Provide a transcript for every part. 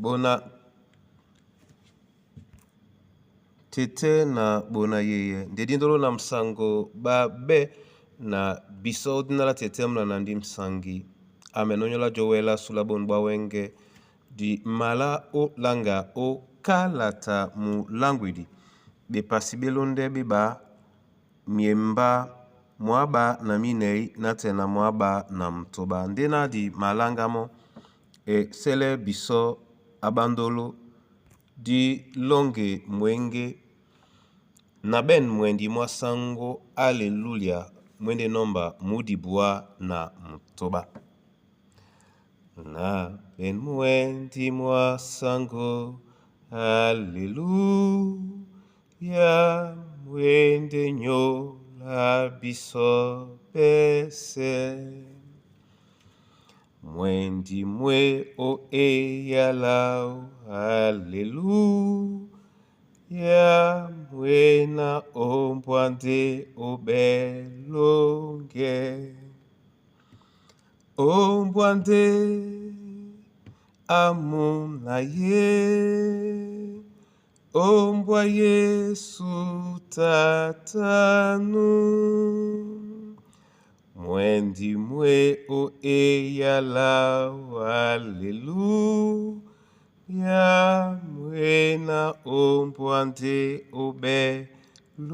Bona tete na bona yeye nde dindolo na msango ba be na biso dina la tete mlana ndi msangi amen onyola jowela sula bonu bwa wenge di mala o langa o kalata mu langwedi bepasi belonde beba miemba mwaba na minei na tena mwaba na mtoba ndena di malanga mo e sele biso abandolo di longe mwenge na ben mwendi mwa sango aleluya mwende nomba mudibua na mtoba na ben mwendi mwa sango aleluya mwende nyola biso bese mwendi mwe o eyala aleluya mwena ombwande obelonge ombwande amuna ye ombwa Yesu tatanu mwendi mwe o eyala aleluya mwena ombwande obelonge.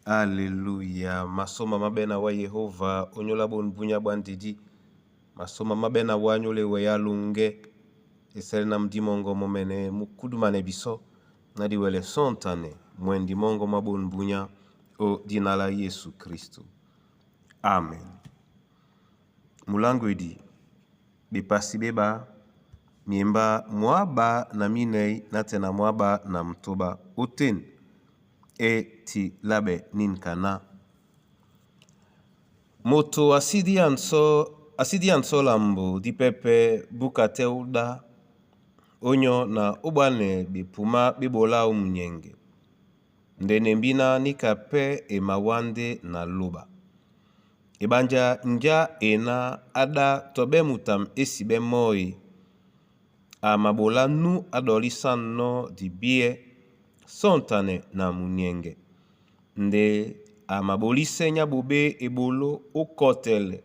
Aleluya masoma mabena wa Yehova onyola bonbunya bwa ndidi masoma mabena wa nyole we ya lunge esele na mdimongo momene mukudumane biso na diwele sontane mwendi mongo mwa bonbunya o dina la Yesu Kristo amen. Mulango edi bepasi beba miemba mwaba na minei na tena mwaba na mtoba oten e ti labe ninkana moto asidi ya nso lambo di pepe buka te uda onyo na obwane bepuma bebola o munyenge ndene mbina nika pe emawande na loba ebanja nja ena ada tobe mutam esibe moi amabola nu adolisan no dibie sontane na munyenge nde amabolise nya bobe ebolo okotele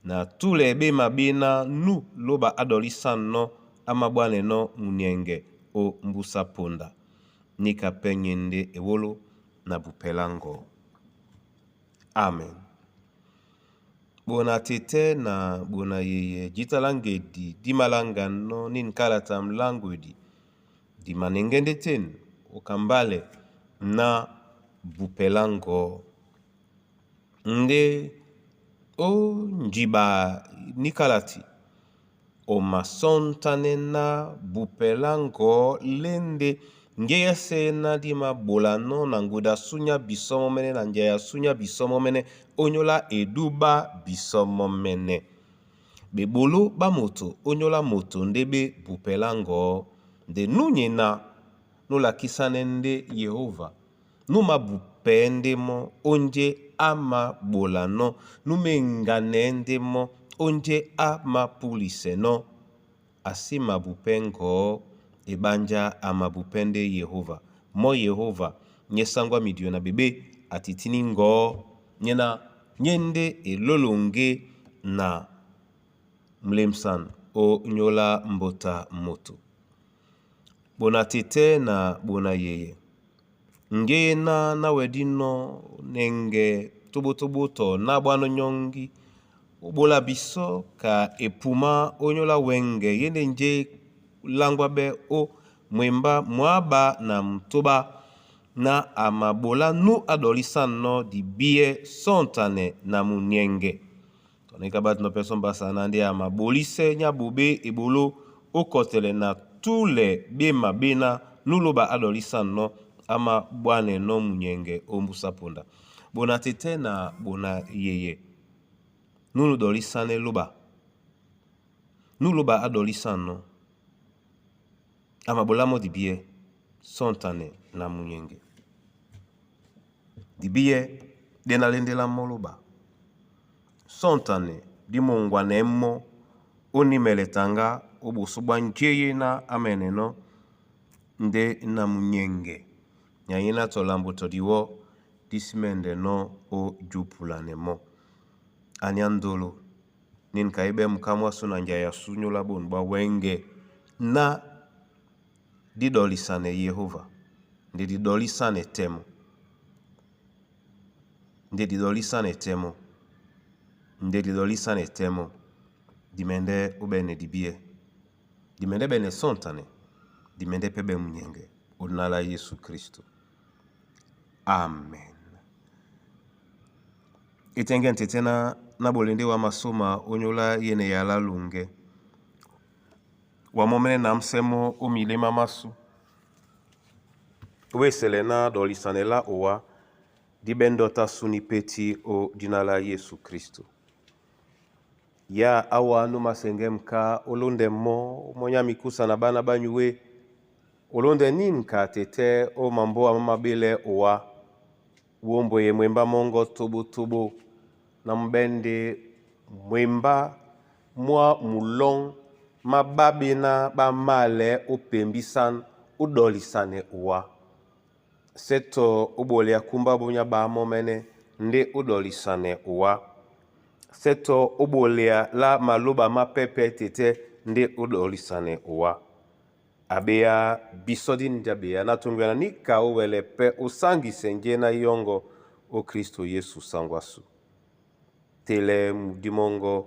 na tule bema bena nu loba adolisan no amabwane no munyenge o mbusa ponda nika pe nyende ewolo na bupelango amen. Bona tete na bona yeye jitala ngedi dimalanga no ninkalata mlango edi dimanengende ten okambale na bupelango nde o njiba nikalati omasontane na bupelango lende ngeyese na dima bolano na nguda sunya biso momene na njaya sunya biso momene onyola eduba biso momene bebolo ba moto onyola moto nde be bupelango nde nunyena nulakisane nde Yehova numa bupe ndemo onje ama bolano numengane ndemo onje ama puliseno asi mabupe ngo ebanja amabupe nde Yehova mo Yehova nye sangwa midio na bebe atitini ngo nyena nyende elolonge na mlemsan o nyola mbota moto bona tete na bona yeye nge na nawedi no nenge tobotobo to na bwano nyongi obola biso ka epuma onyola wenge yende nje langwa be o mwemba mwaba na mtoba na amabola nu adolisan no dibie sontane na munyenge tonika batu no peso mbasa na nde amabolise nya bobe ebolo okotele na tule bema bena nuloba adolisan no ama bwane no munyenge ombusa ponda bona tete na bona yeye nunu dolisane loba nuloba adolisan no amabola mo dibie sontane na munyenge dibie dena lendela moloba sontane dí moŋgwanɛɛ́ mɔ́ ó nímɛlɛ taŋgá ó ɓosó ɓwá njé ná á mɛnɛnɔ́ ndé na munyɛŋgɛ ni ayíná tɔ lambo tɔ diwɔ́ dí sí mɛndɛnɔ́ ó jupulanɛ mɔ́. Aniá ndolo nínika íɓɛ́ muká mwásû na njaya ya sú nyóla ɓôn ɓwá wɛ́ŋgɛ ná dí ɗɔlisanɛ Yehova, nde di ɗɔlísánɛ tɛ́ mɔ́, nde di ɗɔlísánɛ tɛ́ mɔ́, nde di ɗɔlísánɛ tɛ́ mɔ́, di mɛndɛ́ ó ɓɛ́nɛ dibíɛ́, di mɛndɛ́ ɓɛnɛ sɔ́ntanɛ, di mɛndɛ́ pɛ́ ɓɛ́ munyɛŋgɛ ó dina lá Yésu Kristo. Amen. Etɛ́ŋgɛ́ tetɛ́ ná na ɓolɛ ndé wa masóma ónyólá yêne yala longɛ. Wa mɔ́ mɛ́nɛ́ na ḿsɛ́ mɔ́ ó milémá másû. Ó ɓésɛlɛ ná ɗɔlisanɛ lá owá dí ɓɛ́ ndɔ́ tá sú ní pétí ó dina lá Yésu Kristo. Ya áwá nú másɛŋgɛ́ muká ó lóndɛ mɔ́, mɔ́ nyá mikúsa na ɓána ɓá nyué, ó lóndɛ nínika tetɛ́ ó mambóa má maɓélɛ́ owá, wómbweye mwembá mɔ́ŋgɔ́ toɓotoɓo na mú ɓɛ́ ndé mwembá mwá mulɔ́ŋ má ɓáɓéná ɓá málɛɛ́ ó pembísán ó ɗɔlisanɛ owá. Sɛ́ tɔ ó ɓolɛá kúmbá bónyá ɓá mɔ́mɛ́nɛ́ ndé ó ɗɔlisanɛ owá. Sɛ́ tɔ ó ɓolɛá lá malóɓa má pɛ́pɛ̄ tetɛ́ ndé ó ɗɔlisanɛ owá. Aɓéá bisɔ́ díni dí aɓeá ná toŋgoyana níka ó wɛlɛ pɛ́ ó sáŋgisɛ njé ná íyɔ́ŋgɔ ó Kristo Yésu sáŋgó ásû. Télɛ́ mudí mɔ́ŋgɔ́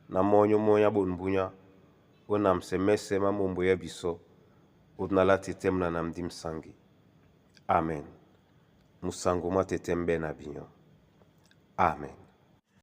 na mɔ́nyó mɔ́ nyá ɓôn búnyá ó namsɛ mɛ́sɛ̄ má mombweyɛ́ bisɔ́ ó dina lá tetɛ́ múna na mudí musáŋgi. Amen. Musaŋgó mwá tetɛ́ mú ɓɛ́ na binyɔ́. Amen.